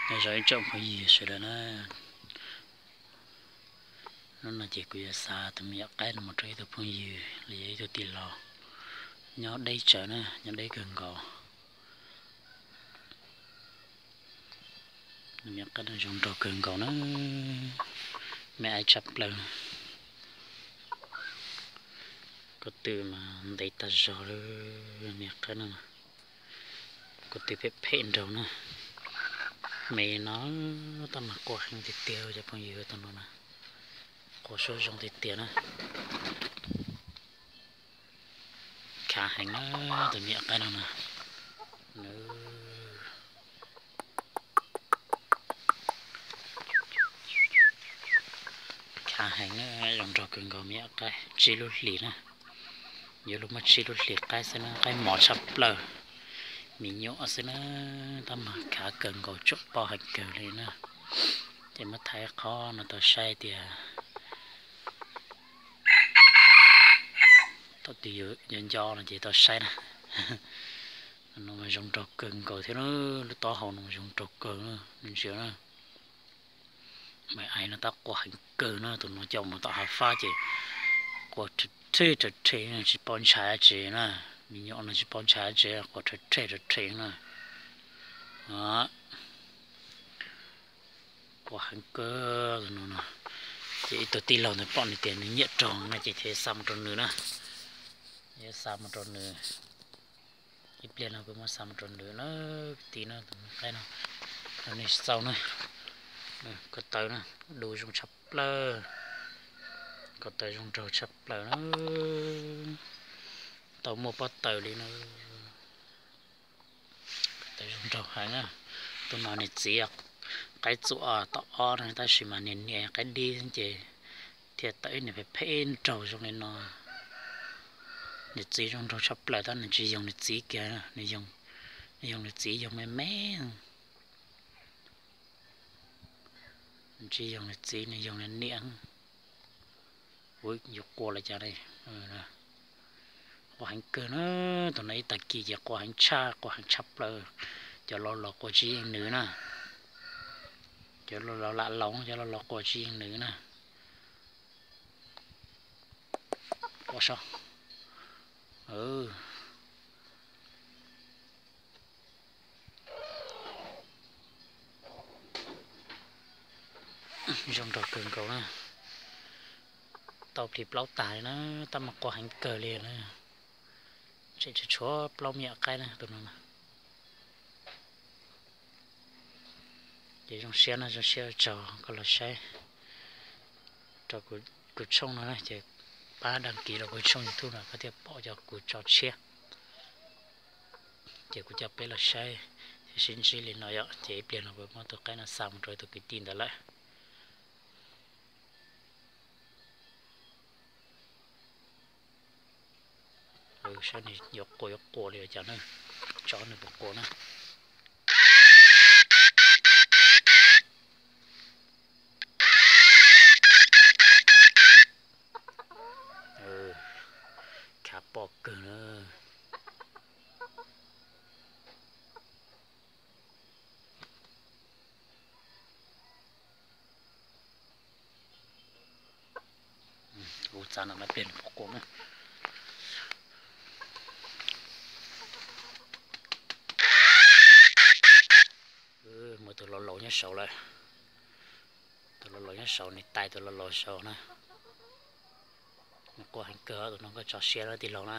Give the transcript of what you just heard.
Nyob zoo ib tsoom phooj ywg sawv daws na, hnub no ces kuv yuav xa tus me nyuam qaib no mus rau ib tug phooj ywg los yog ib tug tij laug nyob deb tsawv na, nyob deb kawg nkaus. Tus me nyuam qaib no zoo nraug kawg nkaus na, me aib tshaj plaws. Ko tw mas ntev tag zog li, me nyuam qaib no. Ko tw phem phem nraug na, me no tab mas qua heev tiag tiag cov phooj ywg, tus no na, qua suab zoo tiag tiag na. Khav heev na, tus me nyuam qaib no na. Khav heev na, zoo nraug kawg nkaus me nyuam qaib, tsib lub hlis na. Yuav luag muaj tsib lub hlis qaib xwb na, qaib mos tshaj plaws, me nyuam xwb na, tab mas khav kawg nkaus, tsuam poj heev kawg li na. Ces muab thaij qhov no tau saib tias thaum twg yuav nco no ces tau saib na. No zoo nraug kawg nkaus thiab na, lub taub hau no zoo nraug kawg na, ntsia na. Me aib no tab qua heev kawg na, tus no coj mus tom hav fab ces qua rhe rhe rhe, tsis paub ntshai dab tsi na. Me nyuam no tsis paub ntshai dab tsi, qua rhe rhe rhe na. Qua heev kawg tus no no. Ces ib tug tij laug ntawd pom nws tias nws nyiam raug no ces thiaj xa mus rau nws na. Thiaj xa mus rau nws. Ib pliag no kuv muab xa mus rau nws na, kwv tij na, tus me qaib no. Nws xaus na, ko taw na, du zoo tshaj plaws. Ko taw zoo nraug tshaj plaws na. Tau muaj pob taws li na. Ko taw zoo nraug heev na. Tus no niam txiv qaib txuas tom ob na, tab sis mas niag niam qaib dib ces thiaj tawm ib niag phem phem nraug zoo li no. Niam txiv zoo nraug tshaj plaws tab nws tsis yoog niam txiv kiag, nws yoog niam txiv yoog me me. Nws tsis yoog niam txiv, nws yoog niam niam. Ua yuav qua li cas li. Qua heev kawg na, tus no ib tag kis ces qua heev tshaj, qua heev tshaj plaws. Cov laus los qua tsis yeej nws na. Cov laus los lam laus, cov laus los qua tsis yeej nws na. Qua so. Zoo nraug kawg nkaus na. Tau plig plaub tag li na, tab mas qua heev kawg li na. Tseem tshuav plaub me nyuam qaib na tus no na. Ces zoo siab na, zoo siab tsaug koj los saib rau kuv tshooj no na, ces pab đăng ký rau kuv tshooj YouTube no koj thiaj pom cov kuv tso tshiab. Ces kuv coj peb los saib thiab sib ntsib li no yom, ces ib pliag no kuv muab tus qaib no xa mus rau tus kwv tij ntawd lawm. Saib nws yuav qua yuav qua li cas na, tso nws puas qua na. Khav pom kawg na. Kuv txav no ib pliag nws puas qua na. Muaj tus laus laus nyob saud lawm. Tus laus laus nyob saud, nws tais tus laus laus saud na. Nws qua heev kawg, tus no koj tso siab na tij laug na.